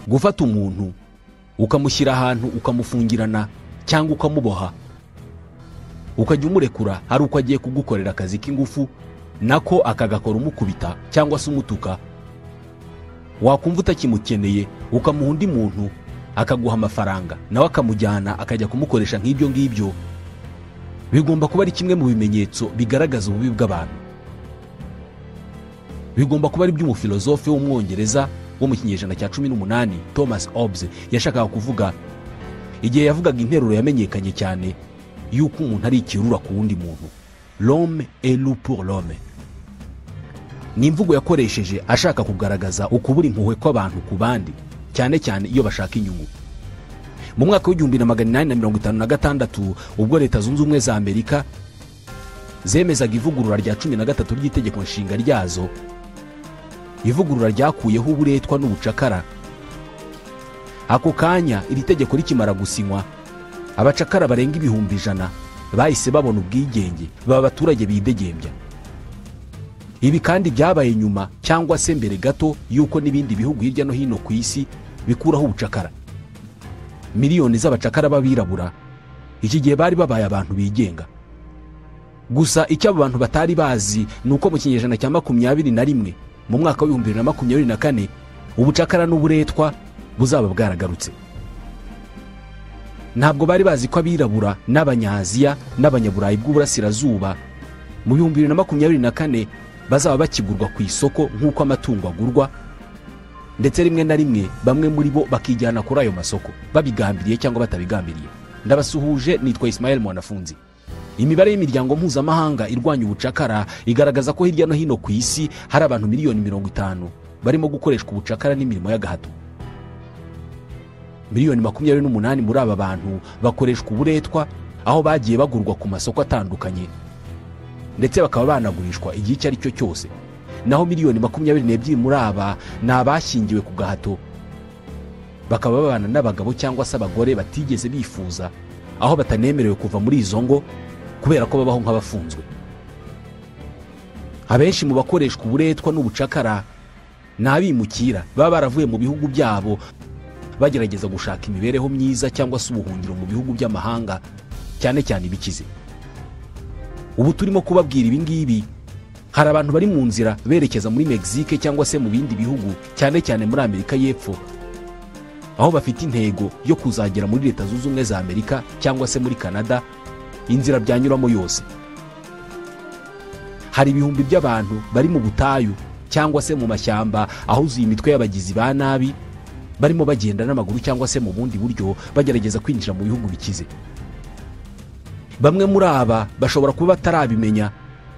Gufata umuntu ukamushyira ahantu ukamufungirana cyangwa ukamuboha, ukajya umurekura ari uko agiye kugukorera akazi k'ingufu, nako akagakora umukubita cyangwa se umutuka, wakumva utakimukeneye ukamuha undi muntu akaguha amafaranga nawe akamujyana akajya kumukoresha nk'ibyo ngibyo, bigomba kuba ari kimwe mu bimenyetso bigaragaza ububi bw'abantu. Bigomba kuba ari by'umufilozofe w'umwongereza wo mu kinyejana cya 18 Thomas Hobbes yashakaga kuvuga igihe yavugaga interuro yamenyekanye cyane yuko umuntu ari ikirura ku wundi muntu, l'homme est loup pour l'homme. Ni imvugo yakoresheje ashaka kugaragaza ukubura impuhwe kw'abantu ku bandi, cyane cyane iyo bashaka inyungu. Mu mwaka w'1856 ubwo Leta Zunze Ubumwe za Amerika zemezaga ivugurura rya 13 ry'itegeko nshinga ryazo, ivugurura ryakuyeho uburetwa n'ubucakara. Ako kanya iri tegeko rikimara gusinywa, abacakara barenga 100,000 bahise babona ubwigenge, baba abaturage bidegembya. Ibi kandi byabaye nyuma cyangwa se mbere gato yuko n'ibindi bihugu hirya no hino ku isi bikuraho ubucakara. Miliyoni z'abacakara b'abirabura iki gihe bari babaye abantu bigenga. Gusa icyo abo bantu batari bazi ni uko mu kinyejana cya 21 mu mwaka wa 2024 ubucakara n'uburetwa buzaba bwaragarutse. Ntabwo bari bazi ko abirabura n'abanyaziya n'abanyaburayi bw'uburasirazuba mu 2024 bazaba bakigurwa ku isoko nk'uko amatungo agurwa, ndetse rimwe na rimwe bamwe muri bo bakijyana kuri ayo masoko babigambiriye cyangwa batabigambiriye. Ndabasuhuje, nitwa Ismael Mwanafunzi. Imibare y'imiryango mpuzamahanga irwanya ubucakara igaragaza ko hirya no hino ku isi hari abantu miliyoni 50 barimo gukoreshwa ubucakara n'imirimo y'agahato. Miliyoni 28 muri aba bantu bakoreshwa uburetwa, aho bagiye bagurwa ku masoko atandukanye ndetse bakaba banagurishwa igihe icyo ari cyo cyose. Naho miliyoni 22 muri aba ni abashyingiwe ku gahato, bakaba babana n'abagabo cyangwa se abagore batigeze bifuza, aho batanemerewe kuva muri izo ngo kubera ko babaho nk'abafunzwe. Abenshi mu bakoreshwa uburetwa n'ubucakara ni abimukira baba baravuye mu bihugu byabo bagerageza gushaka imibereho myiza cyangwa se ubuhungiro mu bihugu by'amahanga, cyane cyane ibikize. Ubu turimo kubabwira ibi ngibi, hari abantu bari mu nzira berekeza muri Mexique cyangwa se mu bindi bihugu, cyane cyane muri Amerika y'Epfo, aho bafite intego yo kuzagera muri Leta Zunze Ubumwe za Amerika cyangwa se muri Canada, inzira byanyuramo yose. Hari ibihumbi by'abantu bari mu butayu cyangwa se mu mashyamba ahuzuye imitwe y'abagizi ba nabi, barimo bagenda n'amaguru cyangwa se mu bundi buryo bagerageza kwinjira mu bihugu bikize. Bamwe muri aba bashobora kuba batarabimenya,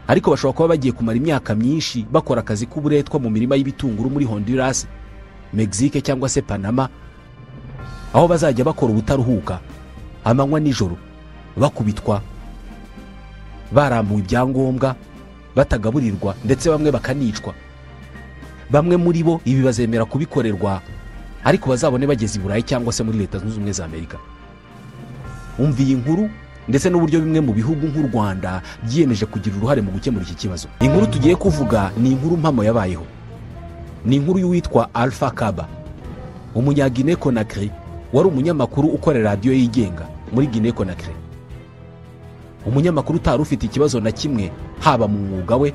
ariko bashobora kuba bagiye kumara imyaka myinshi bakora akazi k'uburetwa mu mirima y'ibitunguru muri Honduras, Mexique cyangwa se Panama, aho bazajya bakora ubutaruhuka amanywa nijoro, bakubitwa, barambuwe ibyangombwa, batagaburirwa, ndetse bamwe bakanicwa. Bamwe muri bo ibi bazemera kubikorerwa, ariko bazabone bageze i Burayi cyangwa se muri Leta Zunze Ubumwe za Amerika. Umva iyi nkuru ndetse n'uburyo bimwe mu bihugu nk'u Rwanda byiyemeje kugira uruhare mu gukemura iki kibazo. Inkuru tugiye kuvuga ni inkuru mpamo yabayeho. Ni inkuru y'uwitwa Alpha Kaba, umunya-Guinea Conakry, wari umunyamakuru ukorera radiyo yigenga muri Guinea Conakry. Umunyamakuru utari ufite ikibazo na kimwe haba mu mwuga we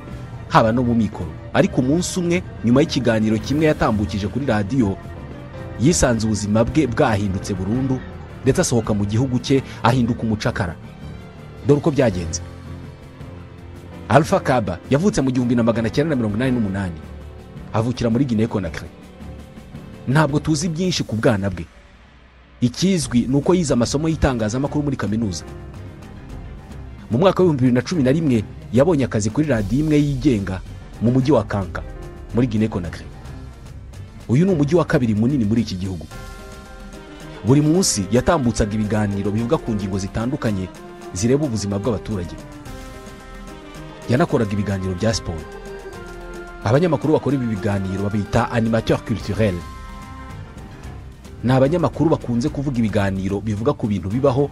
haba no mu mikoro, ariko umunsi umwe nyuma y'ikiganiro kimwe yatambukije kuri radiyo, yisanze ubuzima bwe bwahindutse burundu, ndetse asohoka mu gihugu cye ahinduka umucakara. Dore uko byagenze. Alpha Kaba yavutse mu 1988, avukira muri Guinea Conakry. Ntabwo tuzi byinshi ku bwana bwe. Ikizwi ni uko yize amasomo y'itangazamakuru muri kaminuza. Mu mwaka wa 2011 yabonye akazi kuri radiyo imwe yigenga mu mujyi wa Kanka muri Guinea Conakry. Uyu ni umujyi wa kabiri munini muri iki gihugu. Buri munsi yatambutsaga ibiganiro bivuga ku ngingo zitandukanye zireba ubuzima bw'abaturage. Yanakoraga ibiganiro bya siporo. Abanyamakuru bakora ibi biganiro babita animateur culturel. Ni abanyamakuru bakunze kuvuga ibiganiro bivuga ku bintu bibaho,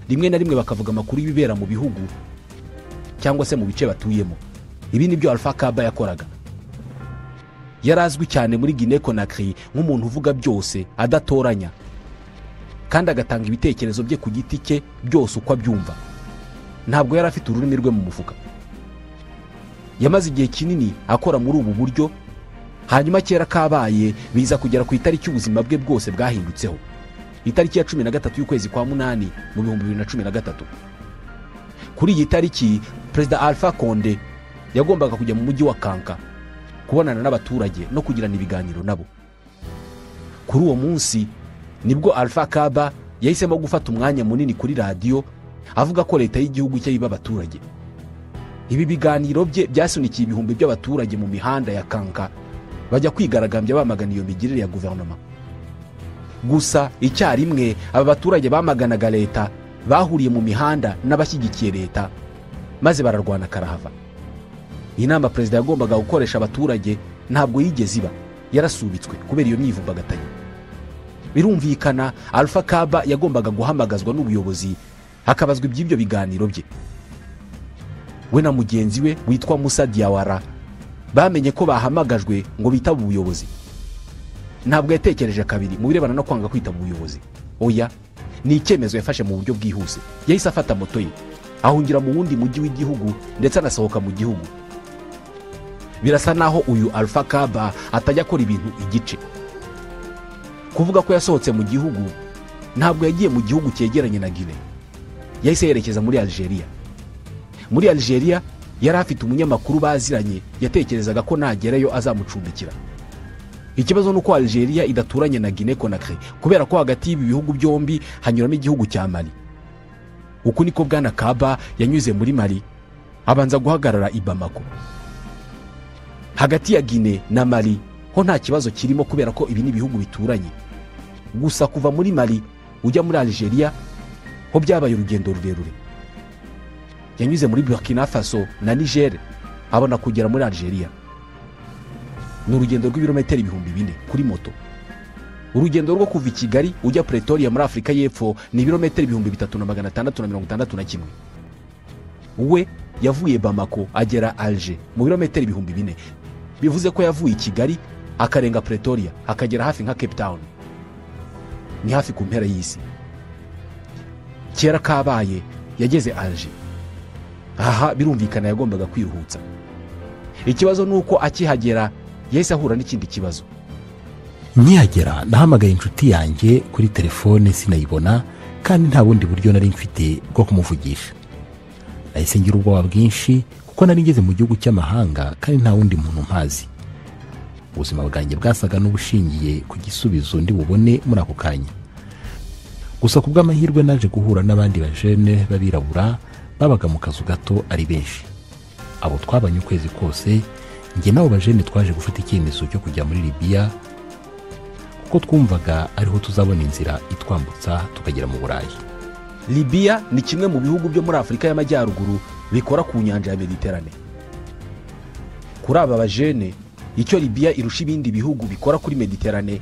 rimwe na rimwe bakavuga amakuru y'ibibera mu bihugu cyangwa se mu bice batuyemo. Ibi nibyo Alpha Kaba yakoraga. Yarazwi cyane muri Guinea Conakry nk'umuntu uvuga byose adatoranya, kandi agatanga ibitekerezo bye ku giti cye byose uko abyumva. Ntabwo yari afite ururimi rwe mu mufuka. Yamaze igihe kinini akora muri ubu buryo, hanyuma kera kabaye biza kugera ku itariki ubuzima bwe bwose bwahindutseho, itariki ya 13 y'ukwezi kwa 8 mu 2013. Kuri iyi tariki Perezida Alpha Condé yagombaga kujya mu mujyi wa Kanka kubonana n'abaturage no kugirana ibiganiro nabo. Kuri uwo munsi nibwo Alpha Kaba yahisemo gufata umwanya munini kuri radiyo avuga ko leta y'igihugu cye yiba abaturage. Ibi biganiro bye byasunikiye ibihumbi by'abaturage mu mihanda ya Kanka bajya kwigaragambya bamagana iyo migirire ya guverinoma. Gusa icyarimwe aba baturage bamaganaga leta bahuriye mu mihanda n'abashyigikiye leta, maze bararwana karahava. Inama perezida yagombaga gukoresha abaturage ntabwo yigeze iba, yarasubitswe kubera iyo myivumbagatanyo. Birumvikana Alpha Kaba yagombaga guhamagazwa n'ubuyobozi hakabazwa iby'ibyo biganiro bye. We na mugenzi we witwa Musa Diawara bamenye ko bahamagajwe ngo bitabe ubuyobozi. Ntabwo yatekereje kabiri mu birebana no kwanga kwitaba ubuyobozi. Oya, ni icyemezo yafashe mu buryo bwihuse. Yahise afata moto ye ahungira mu wundi mujyi w'igihugu ndetse anasohoka mu gihugu. Birasa naho uyu Alpha Kaba atajya akora ibintu igice. Kuvuga ko yasohotse mu gihugu, ntabwo yagiye mu gihugu cyegeranye na Guinea. Yahise yerekeza muri Algeria. Muri Algeria yari afite umunyamakuru baziranye yatekerezaga ko nagerayo azamucumbikira. Ikibazo nuko Algeria idaturanye na Guinea Conakry, kubera ko hagati y'ibi bihugu byombi hanyuramo igihugu cya Mali. Uku niko Bwana Kaba yanyuze muri Mali abanza guhagarara i Bamako. Hagati ya Guinea na Mali ho nta kibazo kirimo kubera ko ibi ni ibihugu bituranye. Gusa kuva muri Mali ujya muri Algeria ho byabaye urugendo rurerure. Yanyuze muri Burkina Faso na Niger abona kugera muri Algeria. Ni urugendo rw'ibirometero 4000 kuri moto. Urugendo rwo kuva i Kigali ujya Pretoria muri Afrika y'Epfo ni ibirometero 3661. We yavuye Bamako agera Alger mu birometero 4000. Bivuze ko yavuye i Kigali akarenga Pretoria akagera hafi nka Cape Town. Ni hafi ku mpera y'isi. Kera kabaye yageze Alger. Aha birumvikana yagombaga kwiruhutsa. Ikibazo nuko akihagera yahise ahura n'ikindi kibazo. Nkihagera nahamagaye inshuti yanjye kuri telefone sinayibona, kandi nta bundi buryo nari mfite bwo kumuvugisha. Nahise ngira ubwoba bwinshi kuko nari ngeze mu gihugu cy'amahanga kandi nta wundi muntu mpazi. Ubuzima bwanjye bwasaga n'ubushingiye ku gisubizo ndi bubone muri ako kanya. Gusa ku bw'amahirwe naje guhura n'abandi bajene b'abirabura babaga mu kazu gato ari benshi. Abo twabanye ukwezi kose, njye nabo bajene twaje gufata icyemezo cyo kujya muri Libya kuko twumvaga ariho tuzabona inzira itwambutsa tukagera mu Burayi. Libya ni kimwe mu bihugu byo muri Afrika y'Amajyaruguru bikora ku nyanja ya Mediterane. Kuri aba bajene, icyo Libya irusha ibindi bihugu bikora kuri Mediterane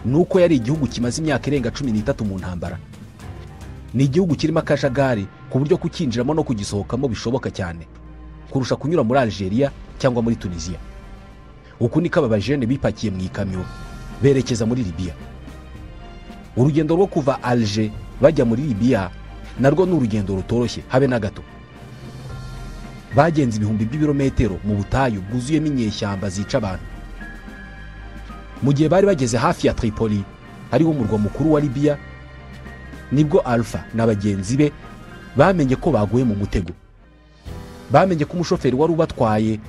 nuko yari igihugu kimaze imyaka irenga 13 mu ntambara. Ni igihugu kirimo akajagari ku buryo kukinjiramo no kugisohokamo bishoboka cyane kurusha kunyura muri Algeria cyangwa muri Tunisia. Uku niko aba bajene bipakiye mu ikamyo berekeza muri Libya. Urugendo rwo kuva Alger bajya muri Libya narwo ni urugendo rutoroshye habe na gato. Bagenze ibihumbi by'ibirometero mu butayu bwuzuyemo inyeshyamba zica abantu. Mu gihe bari bageze hafi ya Tripoli ariwo murwa mukuru wa Libya, nibwo Alpha na bagenzi be bamenye ko baguye mu mutego. Bamenye ko umushoferi wari ubatwaye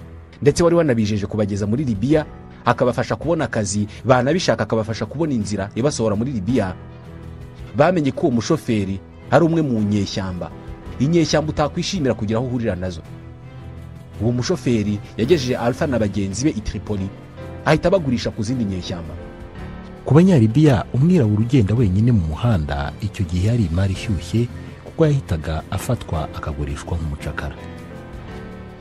ndetse wari wanabijeje kubageza muri Libya akabafasha kubona akazi, banabishaka akabafasha kubona inzira ibasohora muri Libya. Bamenye ko uwo mushoferi ari umwe mu nyeshyamba, inyeshyamba utakwishimira kugira aho uhurira nazo. Uwo mushoferi yagejeje Alpha na bagenzi be i Tripoli ahita bagurisha ku zindi nyeshyamba. Ku banyalibiya umwirabura ugenda wenyine mu muhanda icyo gihe yari imari ishyushye kuko yahitaga afatwa akagurishwa nk'umucakara.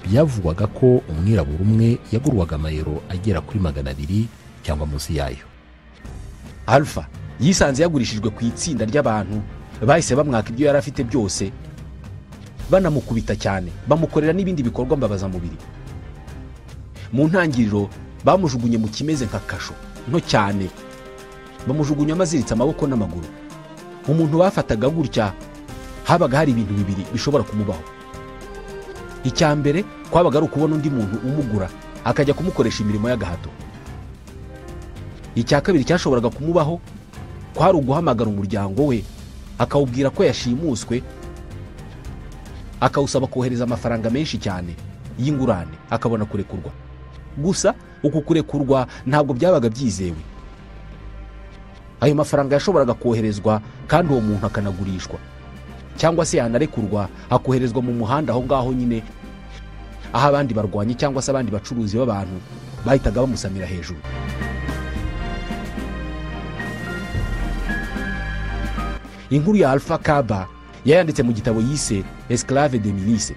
Byavugwaga ko umwirabura umwe yagurwaga amayero agera kuri 200 cyangwa munsi yayo. Alpha yisanze yagurishijwe ku itsinda ry'abantu bahise bamwaka ibyo yari afite byose, banamukubita cyane, bamukorera n'ibindi bikorwa mbabaza mubiri. Mu ntangiriro Bamujugunye mu kimeze nka kasho nto cyane, bamujugunya aziritse amaboko n'amaguru. Umuntu bafataga gutya habaga hari ibintu bibiri bishobora kumubaho. Icya mbere kwabaga ari ukubona undi muntu umugura akajya kumukoresha imirimo y'agahato. Icya kabiri cyashoboraga kumubaho kwari uguhamagara umuryango we akawubwira ko yashimuswe, akawusaba kohereza amafaranga menshi cyane y'ingurane akabona kurekurwa. Gusa uku kurekurwa ntabwo byabaga byizewe. Ayo mafaranga yashoboraga koherezwa kandi uwo muntu akanagurishwa, cyangwa se yanarekurwa akoherezwa mu muhanda aho ngaho nyine, aho abandi barwanye cyangwa se abandi bacuruzi b'abantu bahitaga bamusamira hejuru. Inkuru ya Alpha Kaba yayanditse mu gitabo yise Esclave de Milice.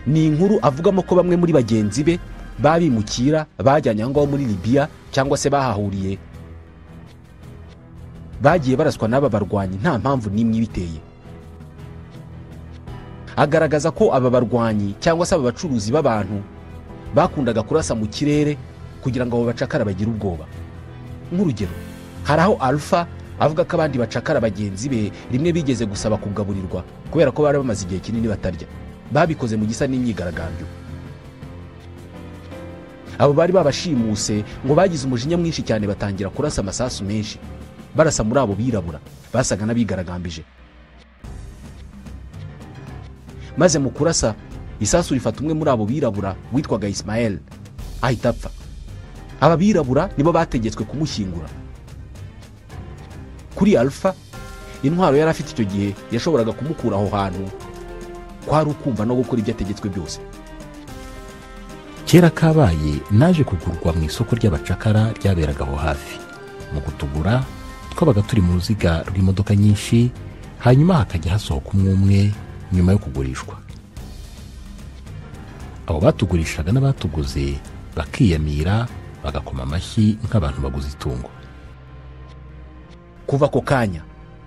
Ni inkuru avugamo ko bamwe muri bagenzi be babimukira bajyanye aho ngaho muri Libya cyangwa se bahahuriye bagiye baraswa n'aba barwanyi nta mpamvu n'imwe ibiteye. Agaragaza ko aba barwanyi cyangwa se aba bacuruzi b'abantu bakundaga kurasa mu kirere kugira ngo abo bacakara bagire ubwoba. Nk'urugero, hari aho Alpha avuga ko abandi bacakara bagenzi be rimwe bigeze gusaba kugaburirwa kubera ko bari bamaze igihe kinini batarya. Babikoze mu gisa n'imyigaragambyo. Abo bari babashimuse ngo bagize umujinya mwinshi cyane batangira kurasa amasasu menshi, barasa muri abo birabura basaga n'abigaragambije. Maze mu kurasa isasu rifata umwe muri abo birabura witwaga Ismael ahita apfa. Aba birabura nibo bategetswe kumushyingura. Kuri Alpha, intwaro yari afite icyo gihe yashoboraga kumukura aho hantu kwari ukumva no gukora ibyo ategetswe byose. Kera kabaye naje kugurwa mu isoko ry'abacakara ryaberaga aho hafi. Mu kutugura twabaga turi mu ruziga rw'imodoka nyinshi, hanyuma hakajya hasohoka umwe umwe nyuma yo kugurishwa. Abo batugurishaga n'abatuguze bakiyamira bagakoma amashyi nk'abantu baguze itungo. Kuva ako kanya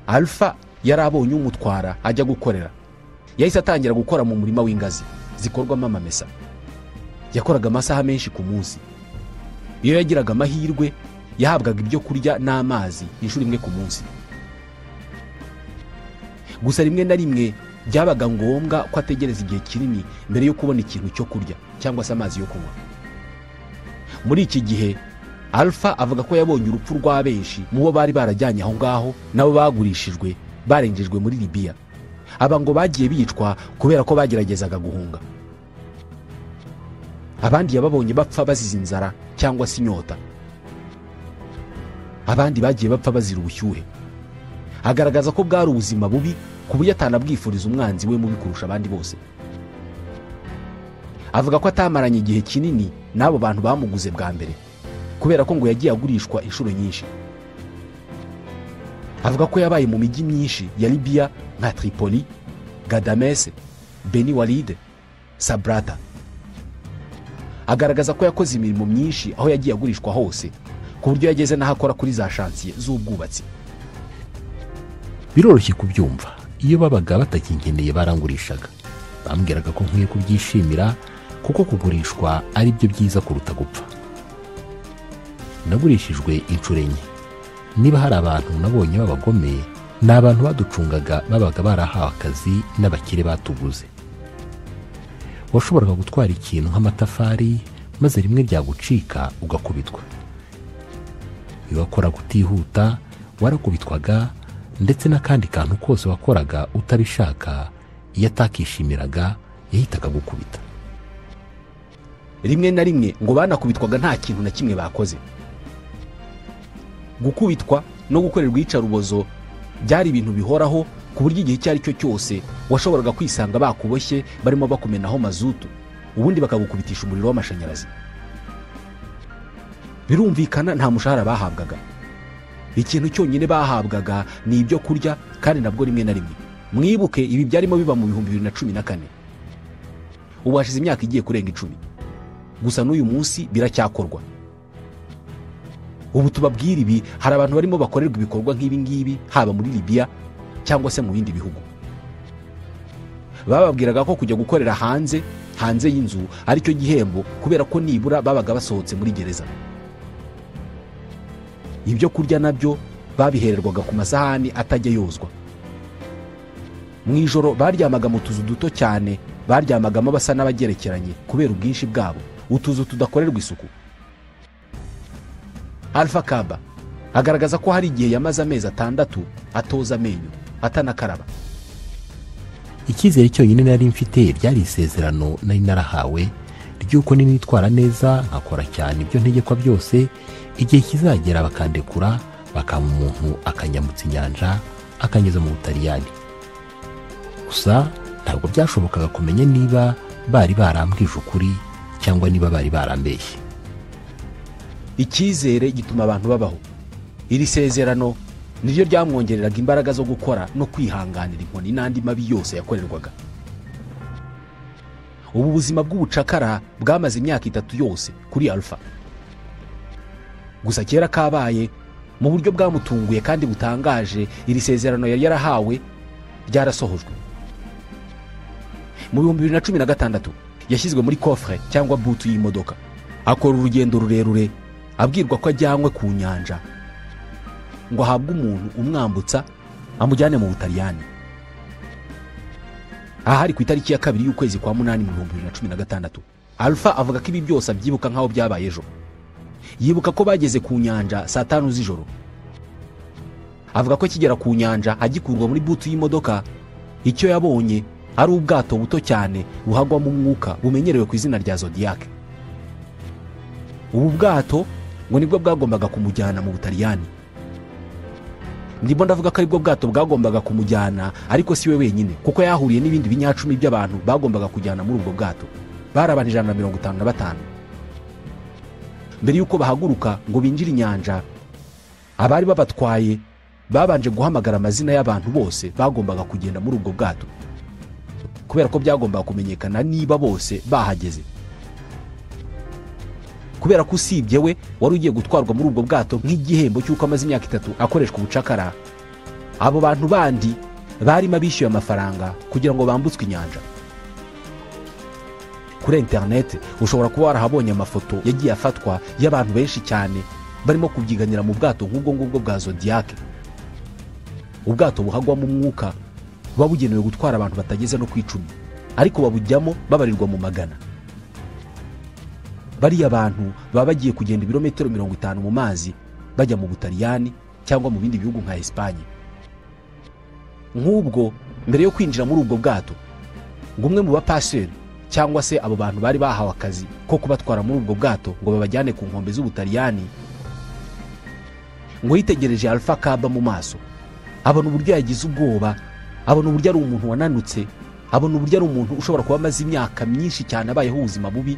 Alpha yari abonye umutwara ajya gukorera. Yahise atangira gukora mu murima w'ingazi zikorwamo amamesa. Yakoraga amasaha menshi ku munsi. Iyo yagiraga amahirwe yahabwaga ibyo kurya n'amazi inshuro imwe ku munsi. Gusa rimwe na rimwe byabaga ngombwa ko ategereza igihe kinini mbere yo kubona ikintu cyo kurya cyangwa se amazi yo kunywa. Muri iki gihe Alpha avuga ko yabonye urupfu rwa benshi mu bo bari barajyanye aho ngaho nabo bagurishijwe barengejwe muri Libya. Aba ngo bagiye bicwa kubera ko bageragezaga guhunga. Abandi yababonye bapfa bazize inzara cyangwa se inyota. Abandi bagiye bapfa bazira ubushyuhe. Agaragaza ko bwari ubuzima bubi ku buryo atanabwifuriza umwanzi we mubi kurusha abandi bose. Avuga ko atamaranye igihe kinini n'abo bantu bamuguze bwa mbere kubera ko ngo yagiye agurishwa inshuro nyinshi. Avuga ko yabaye mu mijyi myinshi ya Libya nka Tripoli, Gadames, Beni Walid, Sabrata. Agaragaza ko yakoze imirimo myinshi aho yagiye agurishwa hose ku buryo yageze n'aho akora kuri za shansiye z'ubwubatsi. Biroroshye kubyumva, iyo babaga batakinkeneye barangurishaga. Bambwiraga ko nkwiye kubyishimira kuko kugurishwa ari byo byiza kuruta gupfa. Nagurishijwe inshuro enye. Niba hari abantu nabonye b'abagome, ni abantu baducungaga babaga barahawe akazi n'abakire batuguze. Washoboraga gutwara ikintu nk'amatafari maze rimwe ryagucika ugakubitwa. Iyo wakoraga utihuta warakubitwaga, ndetse n'akandi kantu kose wakoraga utabishaka iyo atakishimiraga yahitaga gukubita. Rimwe na rimwe ngo banakubitwaga nta kintu na kimwe bakoze. Gukubitwa no gukorerwa iyicarubozo byari ibintu bihoraho ku buryo igihe icyo ari cyo cyose washoboraga kwisanga bakuboshye barimo bakumenaho mazutu, ubundi bakagukubitisha umuriro w'amashanyarazi. Birumvikana nta mushahara bahabwaga. Ikintu cyonyine bahabwaga ni ibyo kurya, kandi nabwo rimwe na rimwe. Mwibuke ibi byarimo biba mu 2014. Ubu hashize imyaka igiye kurenga 10. Gusa n'uyu munsi biracyakorwa. Ubu tubabwira ibi, hari abantu barimo bakorerwa ibikorwa nk'ibi ngibi haba muri Libya cyangwa se mu bindi bihugu. Bababwiraga ko kujya gukorera hanze y'inzu ari cyo gihembo kubera ko nibura babaga basohotse muri gereza. Ibyo kurya nabyo babihererwaga ku masahani atajya yozwa. Mu ijoro baryamaga mu tuzu duto cyane, baryamagamo basa n'abagerekeranye kubera ubwinshi bwabo, utuzu tudakorerwa isuku. Alpha Kaba agaragaza ko hari igihe yamaze amezi 6 atoza amenyo atanakaraba. Icyizere cyonyine nari mfite ryari isezerano nari narahawe ry'uko ninitwara neza nkakora cyane ibyo ntegekwa byose, igihe kizagera bakandekura, bakampa umuntu akanyambutsa inyanja akanyuza mu Butaliyani. Gusa ntabwo byashobokaga kumenya niba bari barambwije ukuri cyangwa niba bari barambeshye. Icyizere gituma abantu babaho. Iri sezerano niryo ryamwongereraga imbaraga zo gukora no kwihanganira inkoni n'andi mabi yose yakorerwaga. Ubu buzima bw'ubucakara bwamaze imyaka 3 yose kuri Alpha. Gusa kera kabaye, mu buryo bwamutunguye kandi butangaje, iri sezerano yari yarahawe ryarasohojwe. Mu 2016 yashyizwe muri coffre cyangwa butu y'imodoka, akora urugendo rurerure abwirwa ko ajyanywe ku nyanja ngo ahabwe umuntu umwambutsa amujyane mu Butaliyani. Aha hari ku itariki ya 2 y'ukwezi kwa 8 mu 2016. Alpha avuga ko ibi byose abyibuka nkaho byabaye ejo. Yibuka ko bageze ku nyanja saa 5 z'ijoro. Avuga ko kigera ku nyanja agikurwa muri butu y'imodoka, icyo yabonye ari ubwato buto cyane buhagwamo umwuka bumenyerewe ku izina rya Zodiac. Ubu bwato ngo nibwo bwagombaga kumujyana mu Butaliyani. Ndimo ndavuga ko aribwo bwato bwagombaga kumujyana, ariko si we wenyine, kuko yahuriye n'ibindi binyacumi by'abantu bagombaga kujyana muri ubwo bwato. Bari abantu 155. Mbere yuko bahaguruka ngo binjire inyanja, abari babatwaye babanje guhamagara amazina y'abantu bose bagombaga kugenda muri ubwo bwato, kubera ko byagombaga kumenyekana niba bose bahageze. Kubera ko usibye we wari ugiye gutwarwa muri ubwo bwato nk'igihembo cy'uko amaze imyaka 3 akoreshwa ubucakara, abo bantu bandi barimo abishyuye amafaranga kugira ngo bambutswe inyanja. Kuri internet ushobora kuba warahabonye amafoto yagiye afatwa y'abantu benshi cyane barimo kubyiganira mu bwato nk'ubwo ngubwo bwa Zodiac. Ubwato buhagwamo umwuka buba bugenewe gutwara abantu batageze no ku 10, ariko babujyamo babarirwa mu magana. Bariya bantu baba bagiye kugenda ibirometero 50 mu mazi bajya mu Butaliyani cyangwa mu bindi bihugu nka Espagne. Nk'ubwo mbere yo kwinjira muri ubwo bwato, ngumwe mu bapaseri cyangwa se abo bantu bari bahawe akazi ko kubatwara muri ubwo bwato ngo babajyane ku nkombe z'Ubutaliyani, ngo yitegereje Alpha Kaba mu maso, abona uburyo yagize ubwoba, abona uburyo ari umuntu wananutse, abona uburyo ari umuntu ushobora kuba amaze imyaka myinshi cyane abayeho ubuzima bubi,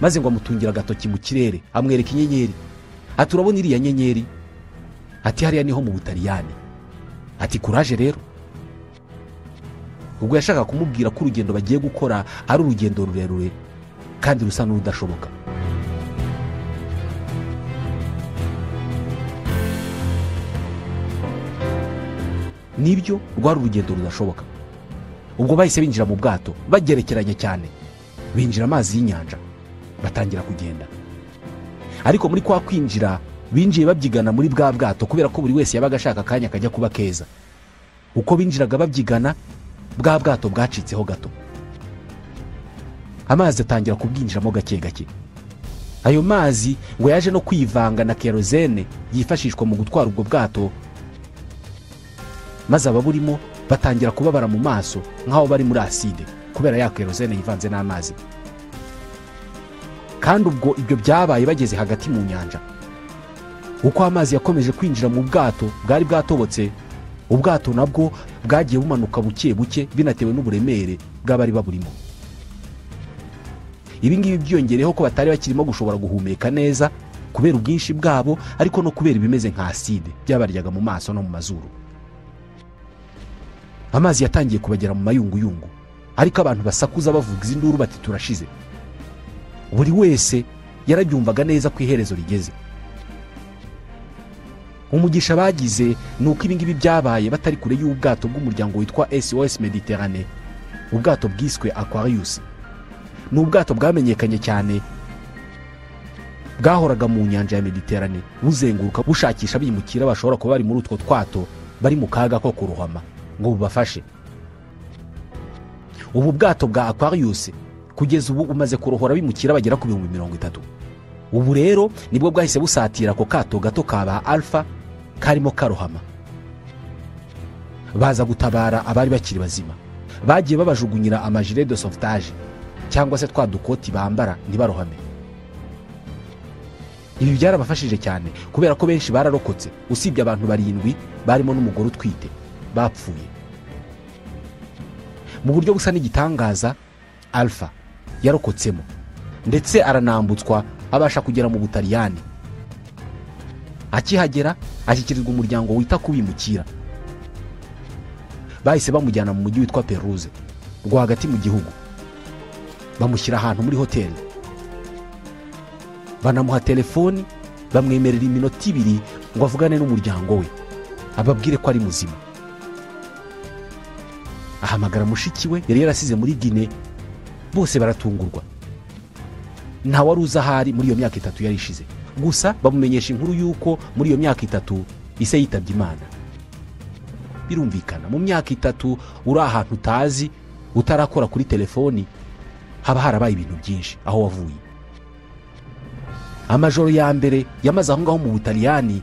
maze ngo amutungira agatoki mu kirere amwereka inyenyeri. Ati urabona iriya nyenyeri? Ati hariya niho mu Butaliyani. Ati kuraje rero. Ubwo yashaka kumubwira ko urugendo bagiye gukora ari urugendo rurerure kandi rusa n'urudashoboka. Nibyo rwari urugendo rudashoboka. Ubwo bahise binjira mu bwato bagerekeranye cyane, binjira amazi y'inyanja batangira kugenda. Ariko muri kwa kwinjira binjiye babyigana muri bwa bwato, kubera ko buri wese yabaga ashaka akanya kajya kuba keza. Uko binjiraga babyigana, bwa bwato bwacitseho gato, amazi atangira kubwinjiramo gake gake. Ayo mazi ngo yaje no kwivanga na kerosene yifashishwa mu gutwara ubwo bwato, maze ababurimo batangira kubabara mu maso nk'aho bari muri aside kubera ya kerosene yivanze n'amazi. Kandi ubwo ibyo byabaye bageze hagati mu nyanja. Uko amazi yakomeje kwinjira mu bwato bwari bwatobotse, ubwato nabwo bwagiye bumanuka buke buke binatewe n'uburemere bw'abari baburimo. Ibi ngibi byiyongereho ko batari bakirimo gushobora guhumeka neza kubera ubwinshi bwabo, ariko no kubera ibimeze nka aside byabaryaga mu maso no mu mazuru. Amazi yatangiye kubagera mu mayunguyungu, ariko abantu basakuza bavuga induru bati turashize. Buri wese yarabyumvaga neza ko iherezo rigeze. Umugisha bagize ni uko ibi ngibi byabaye batari kure y'ubwato bw'umuryango witwa SOS Mediterane, ubwato bwiswe Aquarius. Ni ubwato bwamenyekanye cyane Bwahoraga mu nyanja ya Mediterane buzenguruka bushakisha abimukira bashobora kuba bari muri utwo twato bari mu kaga ko kurohama ngo bubafashe. Ubu bwato bwa Aquarius kugeza ubu bumaze kurohora abimukira bagera ku 30,000. Ubu rero nibwo bwahise busatira ako kato gato kaba Alpha karimo karohama. Baza gutabara abari bakiri bazima. Bagiye babajugunyira amajire de sauvetage cyangwa se twa dukoti bambara ntibarohame. Ibi byarabafashije cyane kubera ko benshi bararokotse, usibye abantu 7 barimo n'umugore utwite bapfuye. Mu buryo busa n'igitangaza Alpha yarokotsemo ndetse aranambutswa abasha kugera mu Butaliyani. Akihagera ashyikirizwa umuryango wita kubimukira. Bahise bamujyana mu mujyi witwa Peruze rwagati mu gihugu, bamushyira ahantu muri hoteli, banamuha telefoni, bamwemerera iminota 2 ngo avugane n'umuryango we ababwire ko ari muzima. Ahamagara mushiki we yari yarasize muri Guinea, bose baratungurwa. Nta wari uzi ahari muri iyo myaka 3 yari ishize. Gusa bamumenyesha inkuru y'uko muri iyo myaka 3 ise yitabye Imana. Birumvikana mu myaka 3 uri ahantu utazi, utarakora kuri telefoni, haba harabaye ibintu byinshi aho wavuye. Amajoro ya mbere yamaze aho ngaho mu Butaliyani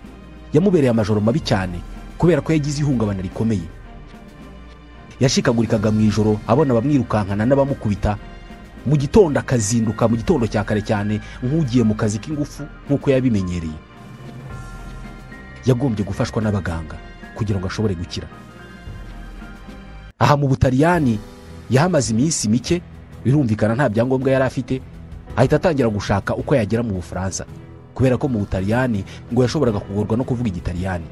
yamubereye amajoro mabi cyane kubera ko yagize ihungabana rikomeye. Yashikagurikaga mu ijoro abona bamwirukankana n'abamukubita, mu gitondo akazinduka mu gitondo cya kare cyane nk'ugiye mu kazi k'ingufu nk'uko yabimenyereye. Yagombye gufashwa n'abaganga kugira ngo ashobore gukira. Aha mu Butaliyani yahamaze iminsi mike, birumvikana nta byangombwa yari afite, ahita atangira gushaka uko yagera mu Bufaransa kubera ko mu Butaliyani ngo yashoboraga kugorwa no kuvuga Igitaliyani.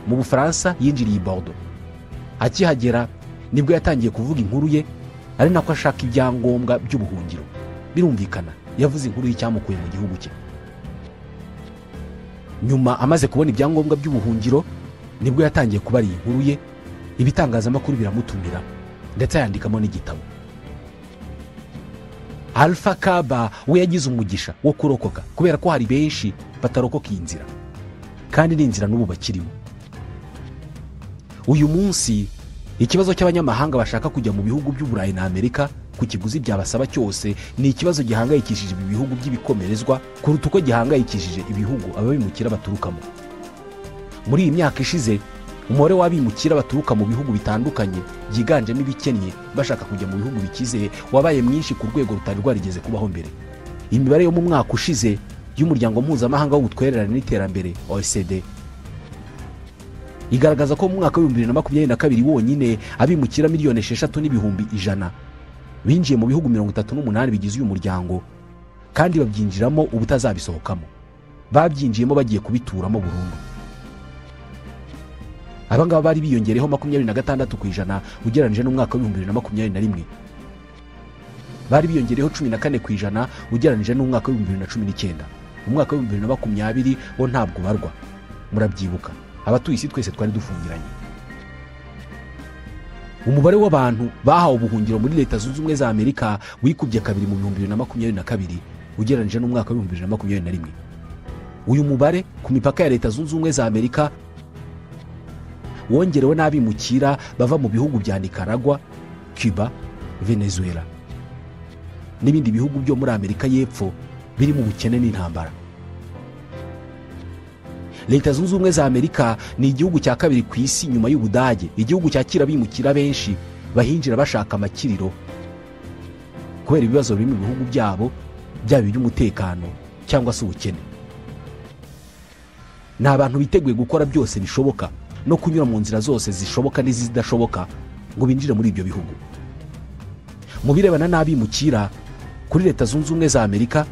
Mu Bufaransa yinjiriye i Bordeaux. Akihagera nibwo yatangiye kuvuga inkuru ye, ari nako ashaka ibyangombwa by'ubuhungiro. Birumvikana yavuze inkuru y'icyamukuye mu gihugu cye. Nyuma amaze kubona ibyangombwa by'ubuhungiro nibwo yatangiye kubara iyi nkuru ye, ibitangazamakuru biramutumira ndetse yandikamo n'igitabo. Alpha Kaba we yagize umugisha wo kurokoka kubera ko hari benshi batarokoka iyi nzira, kandi ni inzira n'ubu bakirimo. Uyu munsi ikibazo cy'abanyamahanga bashaka kujya mu bihugu by'Uburayi na Amerika ku kiguzi byabasaba cyose ni ikibazo gihangayikishije ibi bihugu by'ibikomerezwa kuruta uko gihangayikishije ibihugu ababimukira baturukamo. Muri iyi myaka ishize umubare w'abimukira baturuka mu bihugu bitandukanye byiganjemo ibikennye bashaka kujya mu bihugu bikize wabaye mwinshi ku rwego rutari rwarigeze kubaho mbere. Imibare yo mu mwaka ushize y'umuryango mpuzamahanga w'ubutwererane n'iterambere OECD igaragaza ko mu mwaka wa 2022 wonyine abimukira 6,100,000 binjiye mu bihugu 38 bigize uyu muryango, kandi babyinjiramo ubutazabisohokamo. Babyinjiyemo bagiye kubituramo burundu. Abangaba bari biyongereho 26% ugereranije n'umwaka wa 2021. Bari biyongereho 14% ugereranije n'umwaka wa 2019. Umwaka wa 2020 wo ntabwo barwa, murabyibuka abatuye isi twese twari dufungiranye. Umubare w'abantu bahawe ubuhungiro muri Leta Zunze Ubumwe za Amerika wikubye kabiri mu 2022 ugereranije n'umwaka wa 2021. Uyu mubare ku mipaka ya Leta Zunze Ubumwe za Amerika wongerewe n'abimukira bava mu bihugu bya Nicaragua, Cuba, Venezuela n'ibindi bihugu byo muri Amerika y'Epfo biri mu bukene n'intambara. Leta Zunze Ubumwe za Amerika ni igihugu cya kabiri ku isi nyuma y'Ubudage, igihugu cyakira abimukira benshi bahinjira bashaka amakiriro kubera ibibazo biri mu bihugu byabo, byaba iby'umutekano cyangwa se ubukene. Ni abantu biteguye gukora byose bishoboka no kunyura mu nzira zose zishoboka n'izidashoboka ngo binjire muri ibyo bihugu. Mu birebana n'abimukira kuri Leta Zunze Ubumwe za Amerika,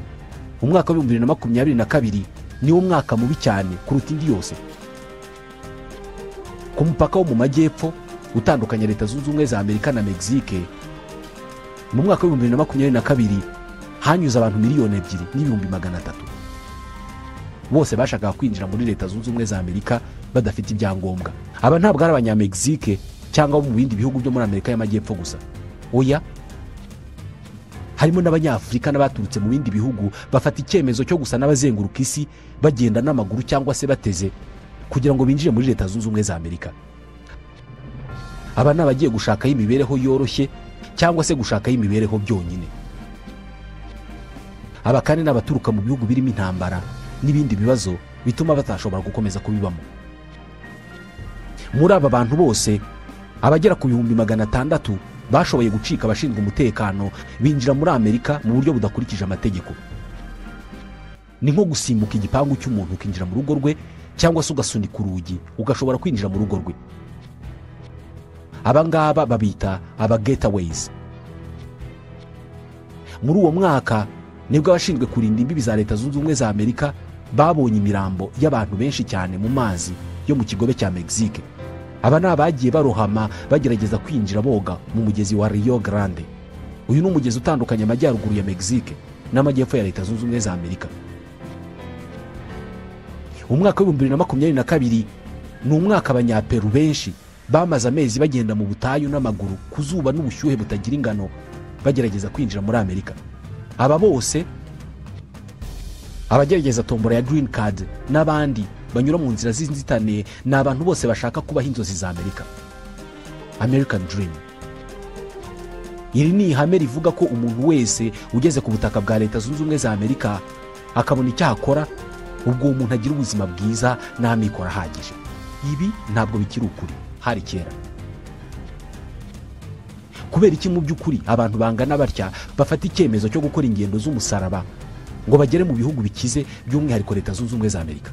umwaka wa 2022 ni wo mwaka mubi cyane kuruta indi yose. Ku mupaka wo mu majyepfo utandukanye Leta Zunze Ubumwe za Amerika na Mexique, mu mwaka wa 2022 hanyuze abantu 2,300,000. Bose bashakaga kwinjira muri Leta Zunze Ubumwe za Amerika badafite ibyangombwa. Aba ntabwo ari abanyamexique cyangwa mu bindi bihugu byo muri Amerika y'Amajyepfo gusa. Oya, Harimo n'Abanyafurika n'abaturutse mu bindi bihugu bafata icyemezo cyo gusa n'abazenguruka isi bagenda n'amaguru cyangwa se bateze kugira ngo binjire muri Leta Zunze Ubumwe za Amerika. Aba ni abagiye gushakaho imibereho yoroshye cyangwa se gushakaho imibereho byonyine. Aba kandi ni abaturuka mu bihugu birimo intambara n'ibindi bibazo bituma batashobora gukomeza kubibamo. Muri aba bantu bose abagera ku 600,000 bashoboye gucika abashinzwe umutekano binjira muri Amerika mu buryo budakurikije amategeko. Ni nko gusimbuka igipangu cy'umuntu ukinjira mu rugo rwe cyangwa se ugasunika urugi ugashobora kwinjira mu rugo rwe. Aba ngaba babita aba getaways. Muri uwo mwaka nibwo abashinzwe kurinda imbibi za Leta Zunze Ubumwe za Amerika babonye imirambo y'abantu benshi cyane mu mazi yo mu kigobe cya Mexique. Aba ni abagiye barohama bagerageza kwinjira boga mu mugezi wa Rio Grande. Uyu ni umugezi utandukanye amajyaruguru ya Mexique n'amajyepfo ya Leta Zunze Ubumwe za Amerika. Umwaka wa 2022 ni umwaka abanyaperu benshi bamaze amezi bagenda mu butayu n'amaguru ku zuba n'ubushyuhe butagira ingano bagerageza kwinjira muri Amerika. Aba bose abagerageza tombora ya Green Card n'abandi banyura mu nzira z'inzitane ni abantu bose bashaka kubaho inzozi za Amerika. American Dream. Iri ni ihame rivuga ko umuntu wese ugeze ku butaka bwa Leta Zunze Ubumwe za Amerika akabona icyo akora, ubwo umuntu agira ubuzima bwiza n'amikoro ahagije. Ibi ntabwo bikiri ukuri, hari kera. Kubera iki mu by'ukuri abantu bangana batya bafata icyemezo cyo gukora ingendo z'umusaraba ngo bagere mu bihugu bikize by'umwihariko Leta Zunze Ubumwe za Amerika?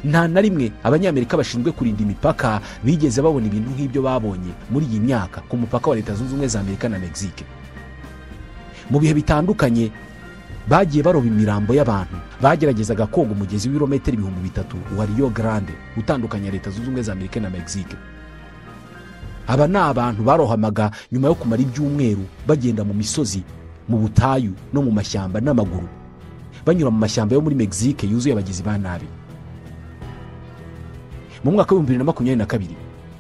Nta na rimwe Abanyamerika bashinzwe kurinda imipaka bigeze babona ibintu nk'ibyo babonye muri iyi myaka ku mupaka wa Leta Zunze Ubumwe za Amerika na Mexique. Mu bihe bitandukanye bagiye baroba imirambo y'abantu bageragezaga koga umugezi w'ibirometero 3000 wa Rio Grande utandukanya Leta Zunze Ubumwe za Amerika na Mexique. Aba ni abantu barohamaga nyuma yo kumara ibyumweru bagenda mu misozi, mu butayu no mu mashyamba n'amaguru, banyura mu mashyamba yo muri Mexique yuzuye abagizi ba nabi. Mu mwaka wa 2022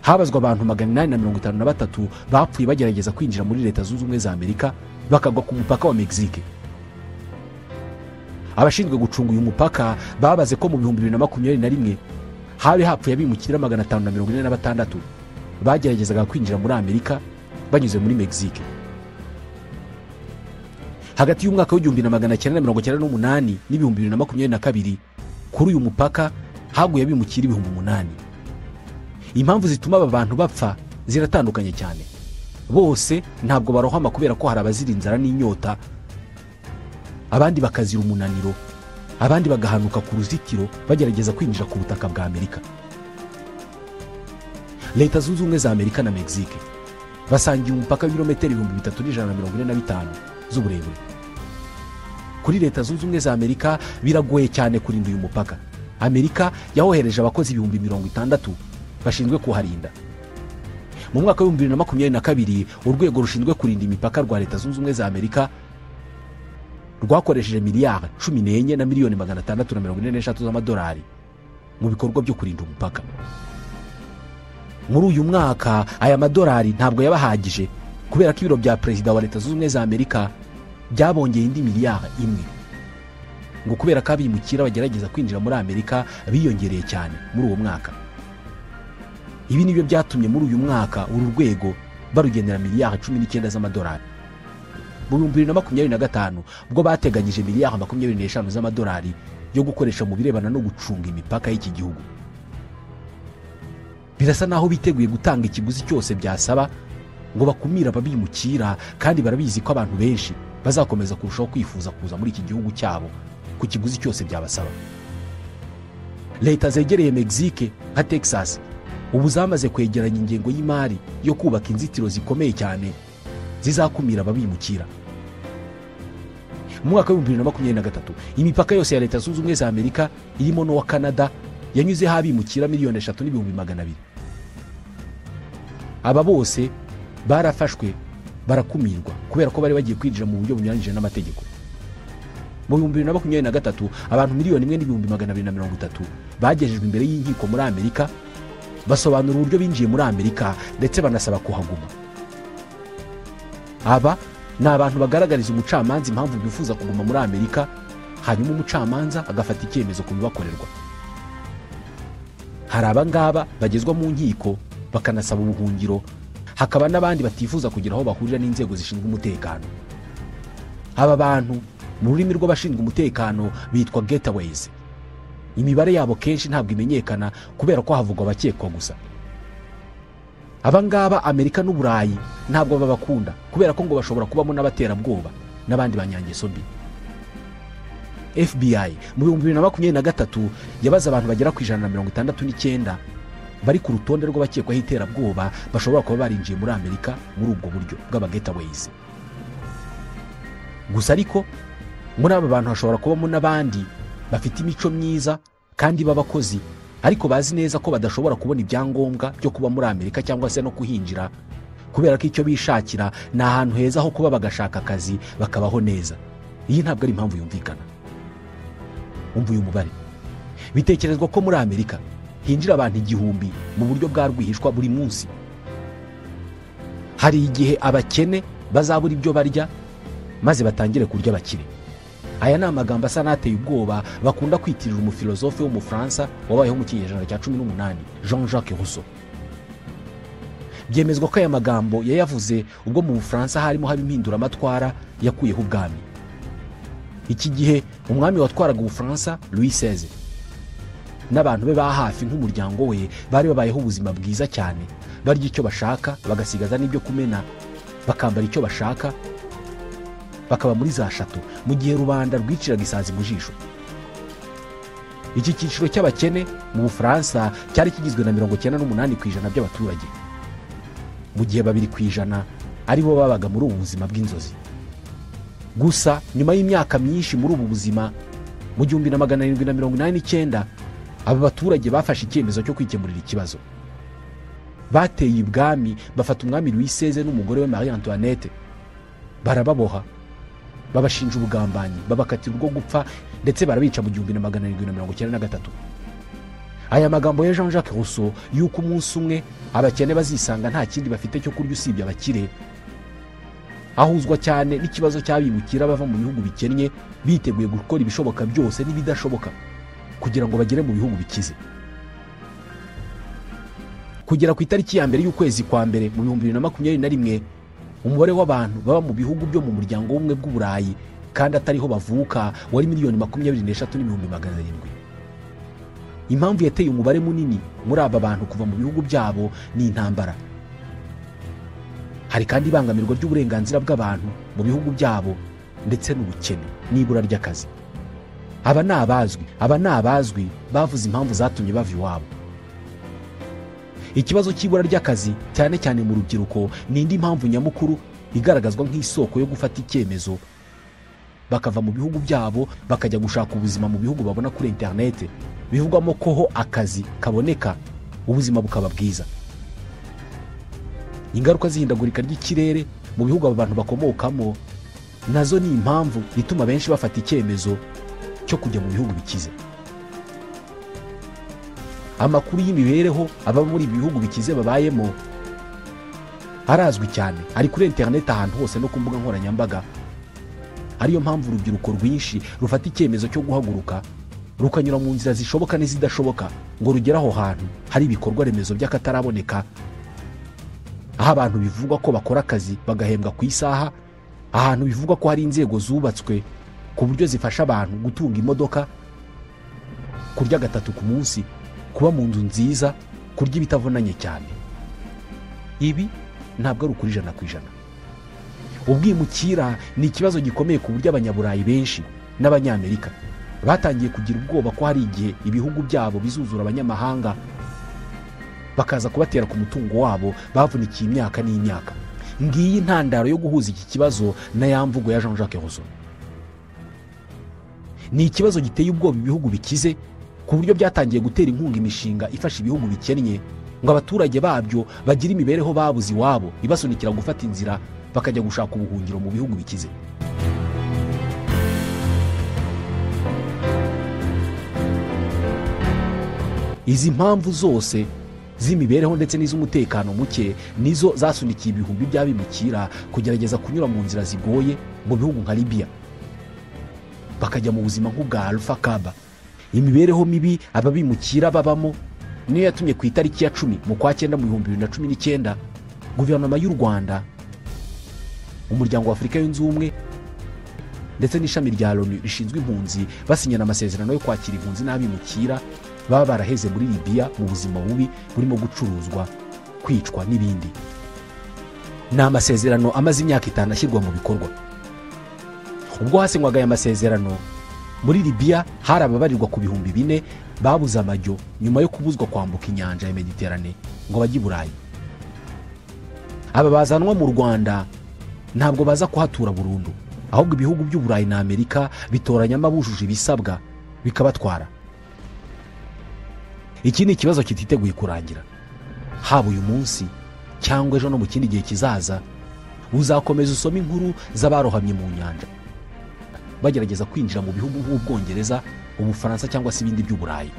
habazwa abantu 853 bapfuye bagerageza kwinjira muri Leta Zunze Ubumwe za Amerika bakagwa ku mupaka wa Mexique. Abashinzwe gucunga uyu mupaka babaze ko mu 2021 habe hapfuye abimukira 546 bageragezaga kwinjira muri Amerika banyuze muri Mexique. Hagati y'umwaka wa 1998 n'ibihumbi 2022 kuri uyu mupaka haguye abimukira 8000. Impamvu zituma aba bantu bapfa ziratandukanye cyane. Bose ntabwo barohama kubera ko hari abazira inzara n'inyota, abandi bakazira umunaniro, abandi bagahanuka ku ruzitiro bagerageza kwinjira ku butaka bwa Amerika. Leta Zunze Ubumwe za Amerika na Mexique basangiye umupaka w'ibirometero 3145 z'uburebure. Kuri Leta Zunze Ubumwe za Amerika biragoye cyane kurinda uyu mupaka. Amerika yahohereje abakozi 60,000 bashinzwe kuharinda. Mu mwaka wa 2022 urwego rushinzwe kurinda imipaka rwa Leta Zunze Ubumwe za Amerika rwakoresheje miliyari 14 na miliyoni 643 z'amadolari mu bikorwa byo kurinda umupaka. Muri uyu mwaka aya madolari ntabwo yabahagije kubera ko ibiro bya Perezida wa Leta Zunze Ubumwe za Amerika byabongeye indi miliyari 1, ngo kubera ko abimukira bagerageza kwinjira muri Amerika biyongereye cyane muri uwo mwaka. Ibi nibyo byatumye muri uyu mwaka uru rwego barugenera miliyari 19 z'amadolari. Mu 2025 ubwo bateganyije miliyari 25 z'amadolari yo gukoresha mu birebana no gucunga imipaka y'iki gihugu. Birasa naho biteguye gutanga ikiguzi cyose byasaba ngo bakumira ababimukira, kandi barabizi ko abantu benshi bazakomeza kurushaho kwifuza kuza muri iki gihugu cyabo ku kiguzi cyose byabasaba. Leta zegereye Mexique nka Texas ubu zamaze kwegeranya ingengo y'imari yo kubaka inzitiro zikomeye cyane zizakumira ababimukira. Mu mwaka wa 2023 imipaka yose ya Leta Zunze Ubumwe za Amerika irimo n'uwa Canada yanyuzeho abimukira 3,200,000. Aba bose barafashwe barakumirwa kubera ko bari bagiye kwinjira mu buryo bunyuranyije n'amategeko. Mu 2023 abantu 1,230,000 bagejejwe imbere y'inkiko muri Amerika, basobanura uburyo binjiye muri Amerika ndetse banasaba kuhaguma. Aba ni abantu bagaragariza umucamanza impamvu bifuza kuguma muri Amerika, hanyuma umucamanza agafata icyemezo ku bibakorerwa. Hari abangaba bagezwa mu nkiko bakanasaba ubuhungiro, hakaba n'abandi batifuza kugira aho bahurira n'inzego zishinzwe umutekano. Aba bantu mu rurimi rw'abashinzwe umutekano bitwa getaways. Imibare yabo kenshi ntabwo imenyekana kubera ko havugwa abakekwa gusa. Abangaba Amerika n'Uburayi ntabwo babakunda kubera ko ngo bashobora kubamo n'abaterabwoba n'abandi banyangeso mbi. FBI mu 2023 yabaza abantu bagera ku 169 bari ku rutonde rw'abakekwaho iterabwoba bashobora kuba barinjiye muri Amerika muri ubwo buryo bw'abagetaways. Gusa ariko muri aba bantu hashobora kubamo n'abandi bafite imico myiza kandi b'abakozi, ariko bazi neza ko badashobora kubona ibyangombwa byo kuba muri Amerika cyangwa se no kuhinjira, kubera ko icyo bishakira ni ahantu heza ho kuba bagashaka akazi bakabaho neza. Iyi ntabwo ari impamvu yumvikana. Umva uyu mubare. Bitekerezwa ko muri Amerika hinjira abantu 1000 mu buryo bwa rwihishwa buri munsi. Hari igihe abakene bazabura ibyo barya maze batangire kurya abakire. Aya ni amagambo asa n'ateye ubwoba bakunda kwitirira umufilozofe w'Umufaransa wabayeho mu kinyejana cya 18, Jean-Jacques Rousseau. Byemezwa ko aya magambo yayavuze ubwo mu Bufaransa harimo haba impinduramatwara yakuyeho ubwami. Iki gihe umwami watwaraga Ubufaransa Louis XVI n'abantu be ba hafi nk'umuryango we bari babayeho ubuzima bwiza cyane, barya icyo bashaka bagasigaza n'ibyo kumena, bakambara icyo bashaka, bakaba muri za shato, mu gihe rubanda rwiciraga isazi mu jisho. Iki cyiciro cy'abakene mu Bufaransa cyari kigizwe na 98% by'abaturage, mu gihe 2% aribo babaga muri ubu buzima bw'inzozi. Gusa nyuma y'imyaka myinshi muri ubu buzima, mu 1789 aba baturage bafashe icyemezo cyo kwikemurira ikibazo. Bateye ibwami bafata umwami Louis XVI n'umugore we Marie Antoinette, barababoha, babashinja ubugambanyi, babakatira urwo gupfa ndetse barabica mu 1793. Aya magambo ya Jean-Jacques Rousseau yuko umunsi umwe abakene bazisanga nta kindi bafite cyo kurya usibye abakire, ahuzwa cyane n'ikibazo cy'abimukira bava mu bihugu bikennye biteguye gukora ibishoboka byose n'ibidashoboka kugira ngo bagere mu bihugu bikize. Kugera ku itariki ya mbere y'ukwezi kwa mbere mu 2021, umubare w'abantu baba mu bihugu byo mu muryango w'ubumwe bw'Uburayi kandi atariho bavuka wari 23,700,000. Impamvu yateye umubare munini muri aba bantu kuva mu bihugu byabo ni intambara. Hari kandi ibangamirwa ry'uburenganzira bw'abantu mu bihugu byabo ndetse n'ubukene n'ibura ry'akazi. Aba ni abazwi bavuze impamvu zatumye bava iwabo. Ikibazo cy'ibura ry'akazi cyane cyane mu rubyiruko ni indi mpamvu nyamukuru igaragazwa nk'isoko yo gufata icyemezo bakava mu bihugu byabo bakajya gushaka ubuzima mu bihugu babona kuri internet, bivugwamo ko ho akazi kaboneka ubuzima bukaba bwiza. Ingaruka z'ihindagurika ry'ikirere mu bihugu aba bantu bakomokamo nazo ni impamvu ituma benshi bafata icyemezo cyo kujya mu bihugu bikize. Amakuru y'imibereho aba muri bihugu bikize babayemo arazwi cyane, ari kuri internet ahantu hose no ku mbuga nkoranyambaga. Ariyo mpamvu urubyiruko rwinshi rufata icyemezo cyo guhaguruka rukanyura mu nzira zishoboka n'izidashoboka ngo rugere aho hantu hari ibikorwa remezo by'akataraboneka, aho abantu bivugwa ko bakora akazi bagahembwa ku isaha, ahantu bivugwa ko hari inzego zubatswe ku buryo zifasha abantu gutunga imodoka, kurya gatatu ku munsi, kuba mu nzu nziza, kurya ibitavunanye cyane. Ibi ntabwo ari ukuri 100%. Ubwimukira ni ikibazo gikomeye ku buryo abanyaburayi benshi n'abanyamerika batangiye kugira ubwoba ko hari igihe ibihugu byabo bizuzura abanyamahanga bakaza kubatera ku mutungo wabo bavunikiye imyaka n'imyaka. Ngiyi intandaro yo guhuza iki kibazo na ya mvugo ya Jean-Jacques Rousseau. Ni ikibazo giteye ubwoba ibihugu bikize ku buryo byatangiye gutera inkunga imishinga ifasha ibihugu bikennye ngo abaturage babyo bagire imibereho babuze iwabo ibasunikira gufata inzira bakajya gushaka ubuhungiro mu bihugu bikize. Izi mpamvu zose z'imibereho ndetse n'iz'umutekano muke nizo zasunikiye ibihumbi by'abimukira kugerageza kunyura mu nzira zigoye mu bihugu nka Libya, bakajya mu buzima nk'ubwa Alpha Kaba. Imibereho mibi aba bimukira babamo niyo yatumye ku itariki ya 10 mu kwa 9 mu 2019 guverinoma y'u Rwanda, umuryango wa Afurika yunze ubumwe ndetse n'ishami rya Loni rishinzwe impunzi basinyana amasezerano yo kwakira impunzi n'abimukira baba baraheze muri Libya mu buzima bubi burimo gucuruzwa, kwicwa n'ibindi. Ni amasezerano amaze imyaka 5 ashyirwa mu bikorwa. Ubwo hasinywaga aya masezerano muri Libya hari ababarirwa ku 4,000 babuze amajyo nyuma yo kubuzwa kwambuka inyanja ya Mediterane ngo bajye i Burayi. Aba bazanwa mu Rwanda ntabwo baza kuhatura burundu, ahubwo ibihugu by'Uburayi na Amerika bitoranyamo abujuje ibisabwa bikabatwara. Iki ni ikibazo kititeguye kurangira, haba uyu munsi cyangwa ejo no mu kindi gihe kizaza. Uzakomeza usome inkuru z'abarohamye mu nyanja bagerageza kwinjira mu bihugu nk'Ubwongereza, Ubufaransa cyangwa se ibindi by'Uburayi.